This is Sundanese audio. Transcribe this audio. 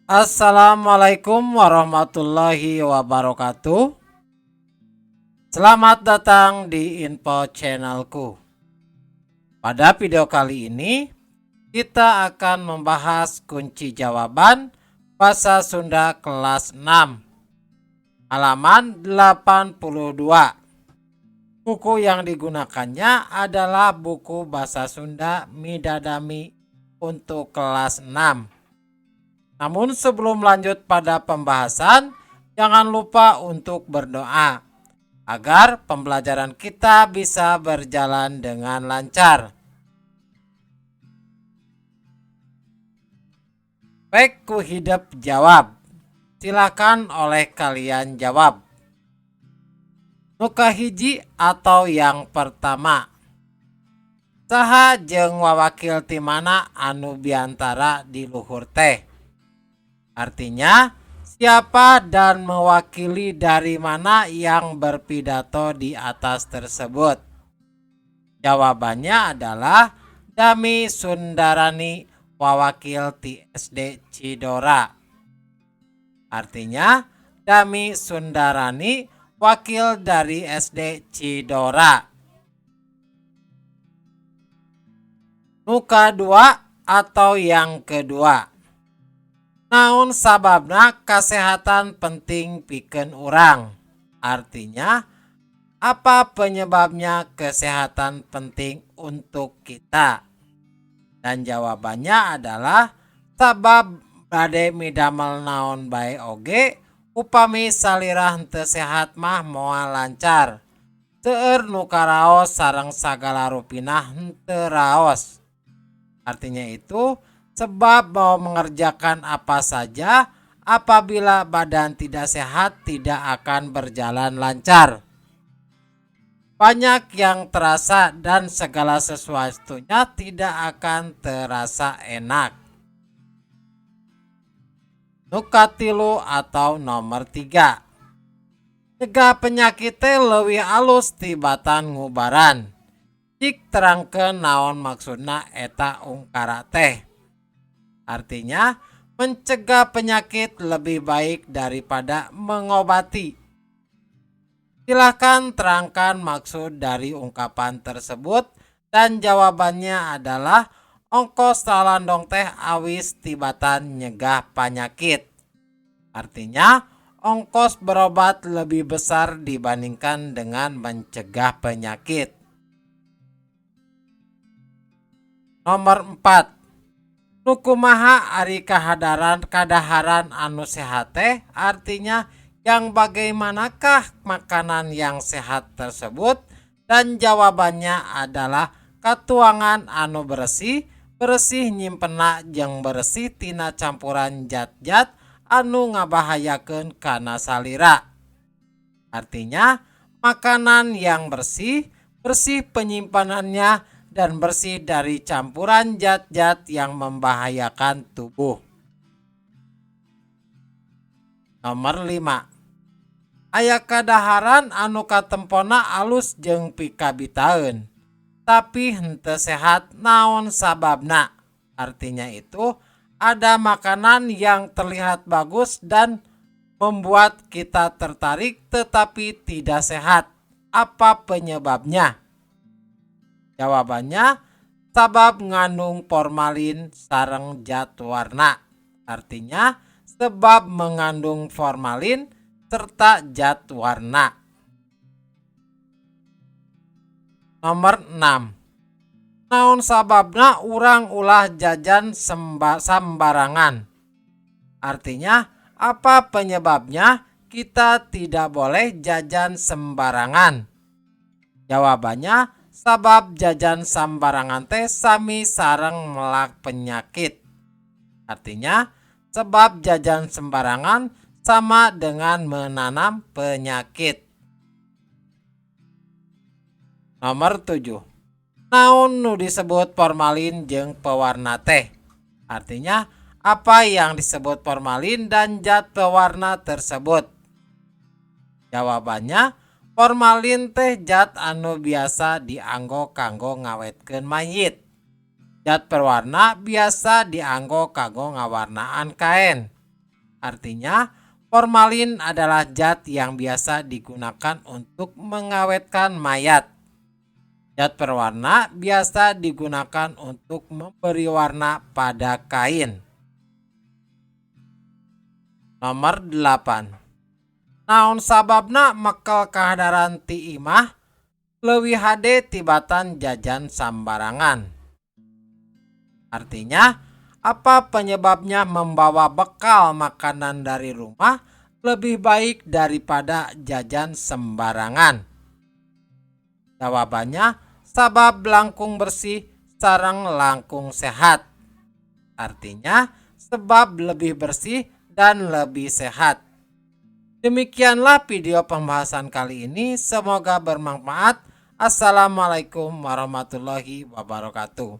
Assalamualaikum warahmatullahi wabarakatuh. Selamat datang di info channelku. Pada video kali ini, kita akan membahas kunci jawaban Bahasa Sunda kelas 6 halaman 82. Buku yang digunakannya adalah buku Bahasa Sunda Midadami untuk kelas 6. Namun, sebelum lanjut pada pembahasan, jangan lupa untuk berdoa agar pembelajaran kita bisa berjalan dengan lancar. Baik, ku hidep jawab. Silakan oleh kalian jawab. Nu kahiji atau yang pertama. Saha jeung wawakil ti mana anu biantara di luhur teh? Artinya, siapa dan mewakili dari mana yang berpidato di atas tersebut? Jawabannya adalah Dami Sundarani, wawakil ti SD Cidora. Artinya, Dami Sundarani, wakil dari SD Cidora. Nu kadua atau yang kedua. Naon sababna kesehatan penting pikeun urang? Artinya, apa penyebabnya kesehatan penting untuk kita? Dan jawabannya adalah sabab bade midamel naon bae oge, upami salira henteu sehat mah moal lancar. Seueur nu karaos sareng sagala rupina henteu raos. Artinya itu, sebab mau mengerjakan apa saja, apabila badan tidak sehat tidak akan berjalan lancar. Banyak yang terasa dan segala sesuatunya tidak akan terasa enak. Nu katilu atau nomor 3. Nyegah penyakit teh leuwih alus tibatan ngubaran. Cik terangkeun naon maksudna eta ungkara teh. Artinya, mencegah penyakit lebih baik daripada mengobati. Silahkan terangkan maksud dari ungkapan tersebut, dan jawabannya adalah ongkos salandong teh awis tibatan nyegah penyakit. Artinya, ongkos berobat lebih besar dibandingkan dengan mencegah penyakit. Nomor 4. Nu kumaha ari kahadaran kadaharan anu sehat teh? Artinya, yang bagaimanakah makanan yang sehat tersebut? Dan jawabannya adalah katuangan anu bersih, bersih nyimpenna, jeung bersih tina campuran zat-zat anu ngabahayakeun kana salira. Artinya, makanan yang bersih, bersih penyimpanannya, dan bersih dari campuran zat-zat yang membahayakan tubuh. Nomor 5. Aya kadaharan anu katempona alus jeung pikabitaeun, tapi henteu sehat, naon sababna? Artinya itu, ada makanan yang terlihat bagus dan membuat kita tertarik tetapi tidak sehat. Apa penyebabnya? Jawabannya, sabab ngandung formalin sareng zat warna. Artinya, sebab mengandung formalin serta zat warna. Nomor 6. Naon sababna urang ulah jajan sambarangan? Artinya, apa penyebabnya kita tidak boleh jajan sembarangan? Jawabannya, sabab jajan sambarangan teh sami sareng melak penyakit. Artinya, sebab jajan sembarangan sama dengan menanam penyakit. Nomor 7. Naon nu disebut formalin jeung pewarna teh? Artinya, apa yang disebut formalin dan zat pewarna tersebut? Jawabannya, formalin teh zat anu biasa dianggo kanggo ngawetkeun mayit. Zat pewarna biasa dianggo kanggo ngawarnaan kaen. Artinya, formalin adalah zat yang biasa digunakan untuk mengawetkan mayat. Zat pewarna biasa digunakan untuk memberi warna pada kain. Nomor 8. Naon sababna mekel kahadaran ti imah leuwih hade tibatan jajan sambarangan? Artinya, apa penyebabnya membawa bekal makanan dari rumah lebih baik daripada jajan sembarangan? Jawabannya, sabab langkung bersih sareng langkung sehat. Artinya, sebab lebih bersih dan lebih sehat. Demikianlah video pembahasan kali ini. Semoga bermanfaat. Assalamualaikum warahmatullahi wabarakatuh.